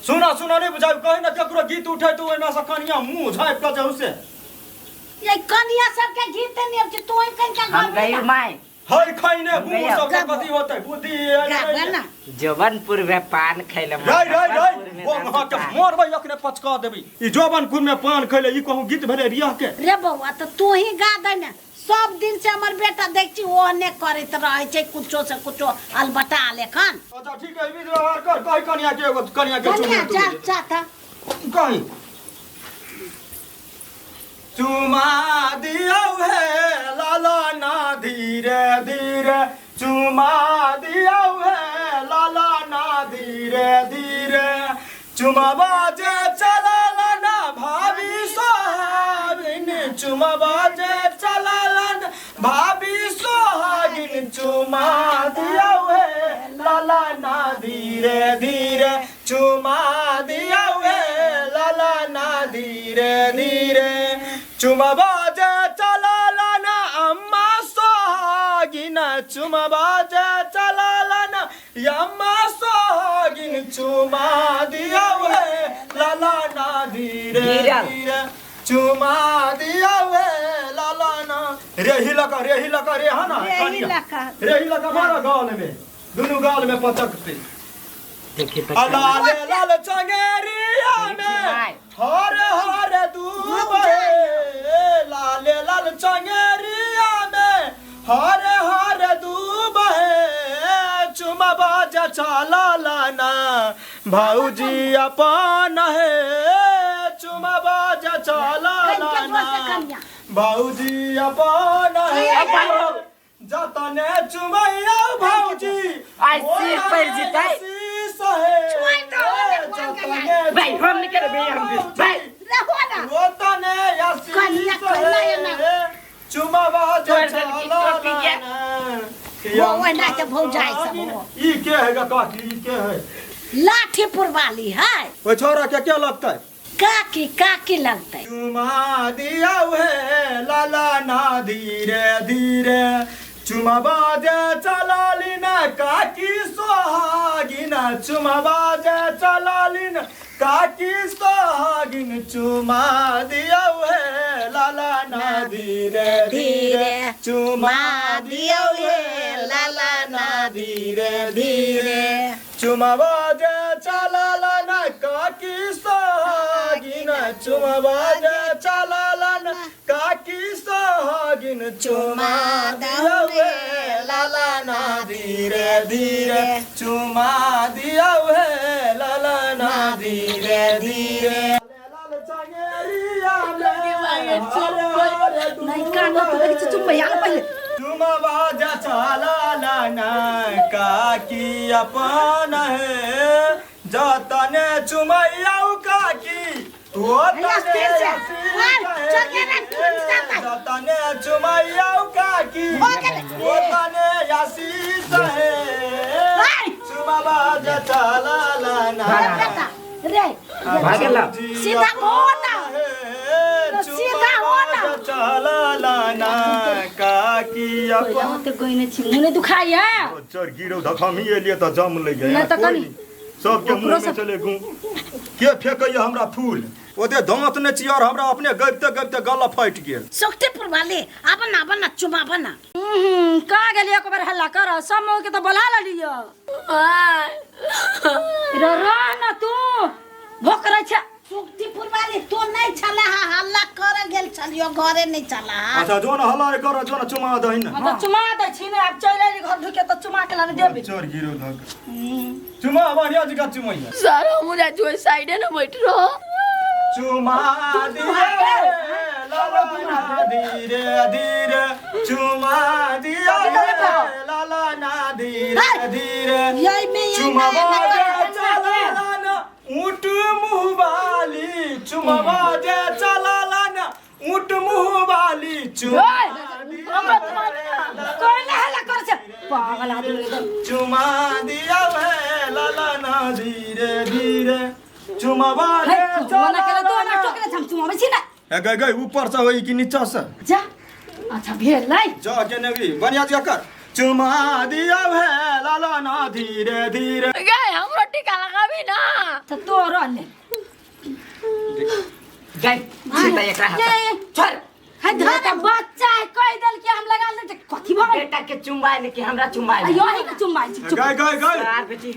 सुना सुना नहीं बुझाइ कहीं ना केकरो गीत उठे तो ओहिना से कनिया मुंह झापि कऽ जाउ से। ये कनिया सबके गीत नहीं अब तू ही कनिया हम गई माई। हर खैने हम मुंह गया। सब के कथी होतै बुद्धि है गाबे ना। जोबनपुर में पान खैले। रै रै रै, ओ अहाँ के मारबै अखने पचका देबै। ई जोबनपुर में पान खैले ई कहूँ गीत भेलै रियाह के? रे बौआ तऽ तू ही गा दे ने। सब दिन से हमर बेटा देख छी ओहने करैत रहै छै कुछो से कुछो अलबटा लेखन। अच्छा ठीक है, विध व्यवहार कर। कही कनिया के एगो कनिया के कनिया चुमा जा जा था। कही चुमा दियौ हे लाला ना धीरे धीरे, चुमा दियौ हे लाला ना धीरे धीरे, चुमाबा जे चलल ना भाभी सोहागिन, चुमाबा जे चलल ना भाभी सोहागिन, चुमा दियौ हे लाला ना धीरे धीरे, चुमा दियौ हे लाला ना धीरे धीरे, चुमाबा जे चलल ना अम्मा सोहागिन, चुमाबा जे चलल ना अम्मा सोहागिन, चुमा दियौ हे लाला ना धीरे गिरल। धीरे, चुमा दियौ हे लाला ना। रेही लका रेही लका रे हा ना रेही कनिया। लका। रेही लका मारा गाल में, दुनू गाल में पचकते। देखी तऽ लाल लाल चंगेरिया में हर हर दूबे, लाल लाल चंगेरिया में हर हर दूबे, चुमा बाजा चला लाना भाऊजी अपन है, चुमा बाजा चला कनिया लाना कनिया। भाऊजी अपन है, जतने चुमैया भौजी आइ सिर पड़ि जेतै। आशीष हे। चुमाइ तऽ होने जतने भाइ, हम नहि करबै, हम भी। भाइ। रहो ना। ओतने आशीष कनिया कहिना एना। हे। चुमावा जे तोड़ देलकी चला टोपी के। ना। वो ओहिना के भौजाइ सब हो। ई के है गा काकी, ई के है? लाठी पुरवाली है। ओइ छोरा के के लगतै? काकी काकी लगतै। चुमा दिया हे लाला ना धीरे धीरे, चुमाबा जे चलाली ना काकी सोहागिन, चुमाबा जे चलाली ना काकी सोहागिन, चुमा दिया हे लाला ना धीरे धीरे, चुमा दिया हे लाला ना धीरे धीरे, चुमाबा जे चलाला ना काकी सोहागिन, चुमाबा जे चलाला ना काकी सोहागिन, चुमा दिया हे लाला ना धीरे धीरे, चुमा दिया हे लाला ना धीरे धीरे। नहीं कान तो देखै छी चुम्बैया ने पहिले। चुमाबा जा चला लाना काकी अपन है, जतने चुमैया काकी ओ हैया, तने स्थिर से। आशीष और, चल के ना, तुरंत जाता। जतने चुमैया काकी हो गेलै। ओ तने आशीष है, हाय। चुमाबा जा चला लाना। रे बेटा रे। भागेला। सीधा हो ना। सीधा हो ना। चला लाना काकी अपन। ओते गइने छी, मुने दुखाइया। चर गिरौ धक, हम ही एलियै तऽ जम लग गया। नहि तऽ कनि सबके मुंह ओकरो में सब- चले गु के फेकैया हमरा फूल, ओते दांत नहि छी और हमरा अपने गबिते गबिते गला फाटि गेल। सुखटीपुर वाली आब ना, आब ना, चुमाब ना। कहाँ गेली? एक बेर हल्ला कर, सब मौके के तऽ बोला लेलियो। रे रह ना तू भोकरै छै। सुखटीपुर वाली तो नहीं छला हा, हल्ला करे गेल छलियो, घरे नहीं छला हा। अच्छा जो न हल्ला कर, जो न चुमा दही न। हम तऽ चुमा दै छी ने, आब चलि एली घर ढुके तऽ चुमा के लाने देबै। चोर गिरो धक चुमा बढ़िया जगह चुमैया। सर हम जो साइडे न बैठ रहो। चुमा दिया लाला ना धीरे धीरे, चुमा दिया लाला ना धीरे धीरे, यही में यही चुमावा नया जे नया चला ना ऊँट मुँह वाली, चुमावा जे चला ना ऊँट मुँह वाली, चुमा कोई ना हल्ला कर छै पागल आदमी एकदम। चुमा दिया है लाला ना धीरे धीरे, चुमावा हे जे चुमा ना केले चला तो हमरा ना। टोकरे हम चुमाबै छी ना। ए गई गई ऊपर से होई कि नीचा से? जा अच्छा भेल नै। जा के नवी बढ़िया जी कर। चुमा दिया भे लाला ना धीरे धीरे। गए हमरो टीका लगाबी ना। तो तोरो ले गए सीता एकरा हाथ छोड़। है धर बच्चा है कह देल कि हम लगा ले कथी भऽ गेल? बेटा के चुम्बाए कि हमरा चुम्बाए? यही के चुम्बाइ छी। गए गए गए यार बेटी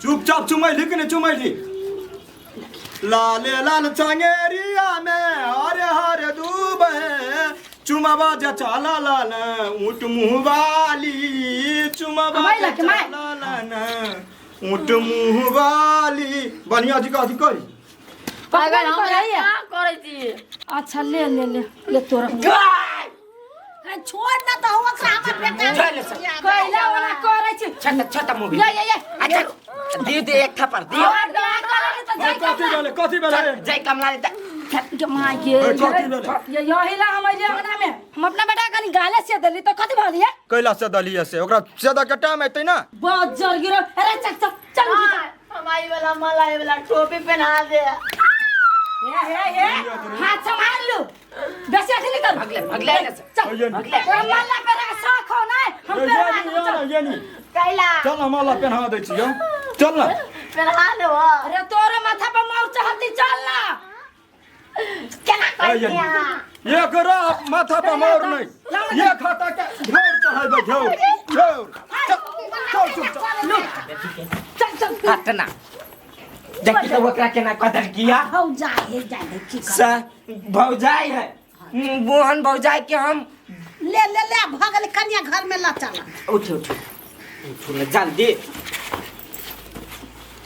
चुपचाप चुमैली कि नहीं चुमैली? लाले लाल चंगेरिया में हरे हरे दूब है चुमावा जा चला लाल ऊँट मुँह वाली चुमावा जा चला लाल ऊँट मुँह वाली। बढ़िया जी कथी करी पागल हमरा का करै छी? अच्छा ले ले ले ले तोरा छोड़ ना तो ओकरा हमर बेटा कैला वाला करै छी। छोटा छोटा मूवी ये ये ये अच्छा दे दे एक थप्पड़ दियो। कथी भेलै कथी भेलै? जय कमला ले माय के ये यही ला हम अइले अंगना में हम अपना बेटा कनी गाले से देली तो कथी भऽ गेलै? कैला से दलिए से ओकरा सेदा के टाइम एतै ना। बहुत जर गिरो। अरे चल चल चल हमारी वाला मलाई वाला टोपी पहना दे। हे हे हे हाथ संभाल लो बेसी अथी नहीं कर। भगले भगले चल भगले माला पहना के शौक हो ना हम पहना ये नहीं कैला चल ना माला पहना दै छियौ चल ना पहना दो। अरे तोरे माथा पर मार चढ़ती चल ना केना कर ये करो माथा पर मार नहीं ये खाता के घेर चढ़ाइबे घेर घेर। चल चल चल चल हटना देखी तो ओकरा केना कदर किया। भौजाई है जाने की सा भौजाई है मोहन भौजाई के हम ले ले ले भगल कन्या घर में ला चला। उठ उठ उठ ना जल्दी।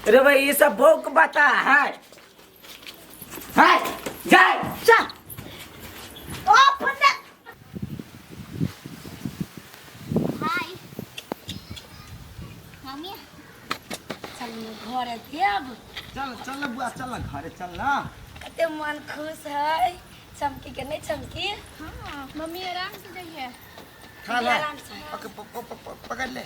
अरे भाई ये सब भोग बता है है जाए चल ओ अपने हाय मम्मी चल घरे देब। चल चल बुआ चल ना घरे चल ना। कते मन खुश है चमकी के नहीं चमकी? हां मम्मी आराम से जाइए। खा ले पकड़ ले।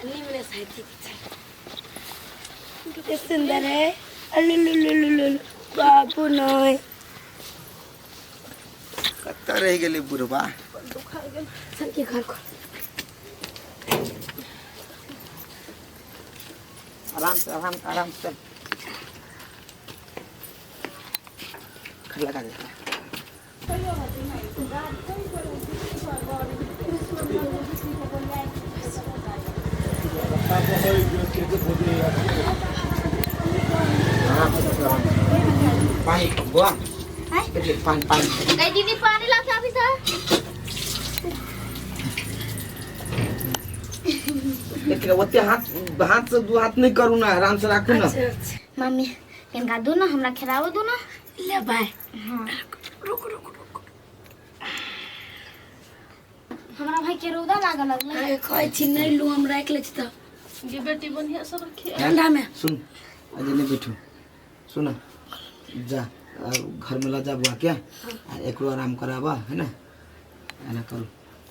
निमने से ठीक कितने सुंदर है। अल्लुलुलुलुलु बाबू नय कत्ता रह गेलै बुढ़बा। दुखा गेल चमकी घर को आराम से आराम आराम से लगा दे। पानी बुआ पानी पानी दीदी पानी ला के अभी सर। लेकिन ओते हाथ हाथ से दू हाथ नहीं करू ना आराम से राखू ना। मम्मी इनका दो ना हमरा खिलाओ दो ना। ले बाय। हां रुक रुक रुक हमरा भाई के रौदा लागल लगलै। अरे कहै छी नहीं लू हम राख ले छी त ये बेटी बढ़िया से रखी ठंडा में। सुन अजय नहीं बैठू सुन जा घर में ला जा बुआ क्या एकरो आराम कराबा है ना एना करू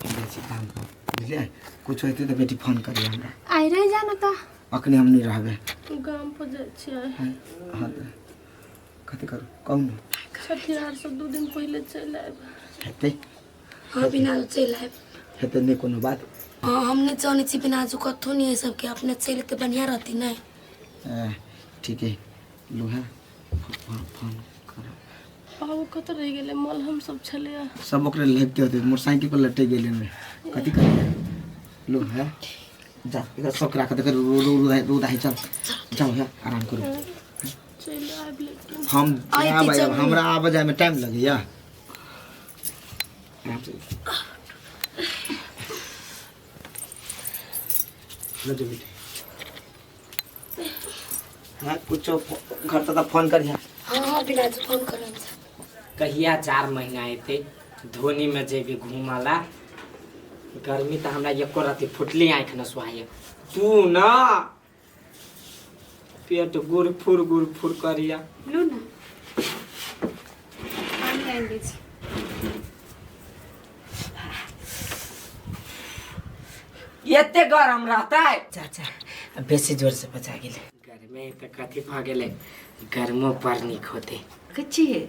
बेसी काम कर बुझलियै। कुछ होते तो बेटी फोन करिए हमरा। आई रह जाना त अखनी हम नहीं रहबे गाम पर जाइ छियै। हां कथी करू कहू ना। छठिहार सब 2 दिन पहिले चलि आयब हेतै। हां बिना चलि आयब हेतै नहीं कोनो बात। हां हम नहीं जानै छी बिना जो कथो नहीं है सबके अपने चलि ते बढ़िया रहती नहीं। ठीक है लो है फोन करो। बाबू कत रह गेलै मलहम सब छलै सब ओकरे लटके होते मोटरसाइकिल पर लटके गेलै ने कथी करिए लो है जा इधर सब राख दे रो रो रो रो चल जाओ है आराम करो। चलि आबि लेकिन हम हमरा आबे जाय में टाइम लगैया। आराम से लो जो बेटी। हाँ कुछ घर तक फोन करिया। हां बिना फोन करन। कहिया 4 महीना एते धोनी में जेबी घुमाला। गर्मी त हमरा एको राति फुटली आँख न सुहाय। तू न पेट गुरफुर गुरफुर करिया। लू ना पानी आनि दै छी। एते गरम रहता है चाचा बेसी जोर से बचा गेलै। गर्मी त कथी भ गेलै गर्मो पर नीक होते। कच्ची है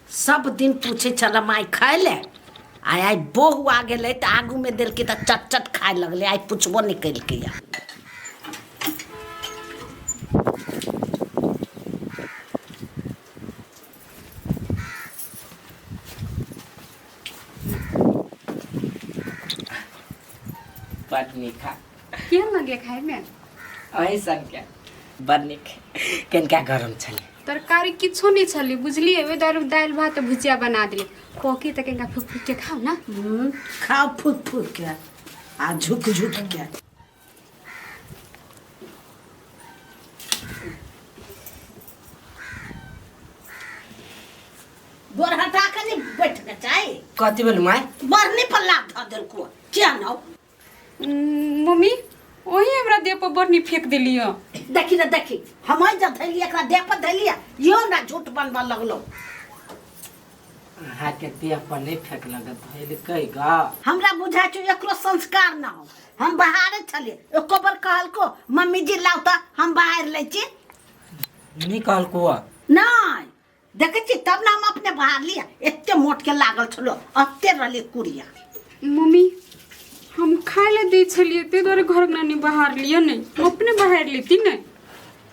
सब दिन पूछे छल माय खाय ले, आइ आइ बहु आ गेलै तऽ आगूमे देलकै तऽ चट चट खाय लगलै, आइ पुछबो नहि केलकै। बड नीक। केहन लगे खायमे? अही के बड नीक। कनिका गरम छलै। तरकारी किछो नहि छलै बुझलियै, ओहि दालि दालि भात भुजिया बना देलियै। कोकी तऽ कनिका फूक फूक के खाउ ना। खाओ फूक फूक के आ झुक झुक के। गोर हटा के नहीं बैठ के चाही। कथी भेल माय? बरनी पर लात धऽ देलको किया न? मम्मी ओही हमरा देह पर बरनी फेंक देलियै। देखी ने देखी, हम जब धैलियै एकरा देह पर धैलियै, इहो हमरा झूठ बनबऽ लगलो। अहाँके देह पर नहि फेकलक, धैलकै ग। हमरा बुझाइ छौ एकरो संस्कार न हो। हम बाहरे छलियै, एको बेर कहलको मम्मी जी लाउ तऽ हम बाहर लै छी? नहि कहलको। नहि देखै छी तब ने हम अपने बाहर लियै। एते मोट के लागल छलो, एते रहलियै कुड़िया। मम्मी हम खाय लए दै छलियै ताहि दुआरे घर अंगना नहि बाहर लिअ, नहि हम अपने बाहर लेती ने।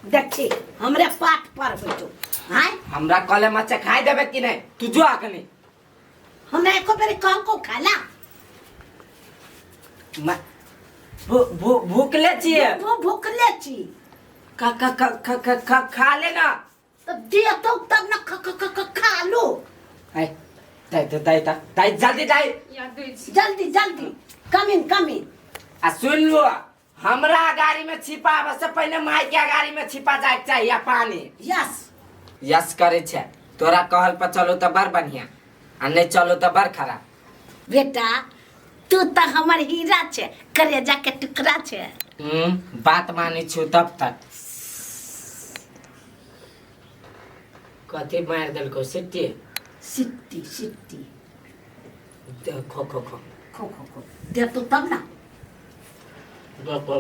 देखी हमरे पाठ पर होइ छौ। आँय हमरा कहले मच्छा खाइ देबै कि नहि? तू जो अखनी। हमरा एको बेर कहलको खाला? भूखले छियै। भूखले छी। खा खा खा खा खा खा खा ले ना। तब देतौ तब न ख ख ख खा लो। आइ दाइ दाइ दाइ दाइ जल्दी दाइ। या दै छी। जल्दी जल्दी, कम इन कम इन। आ सुन लो, हमरा गाड़ी में छिपाबे से पहले माय के गाड़ी में छिपा जाए के चाहिए पानी। यस यस करे छे। तोरा कहल पर चलो तो बड़ बढ़िया आ नहीं चलो तो बड़ खराब। बेटा तू तो हमर हीरा छे, करेजा के टुकड़ा छे। बात मानै छु तब तक। कथी मारि देलकौ? सिट्टी सिट्टी सिट्टी। खो खो खो खो खो खो। देतो तब ना। खो।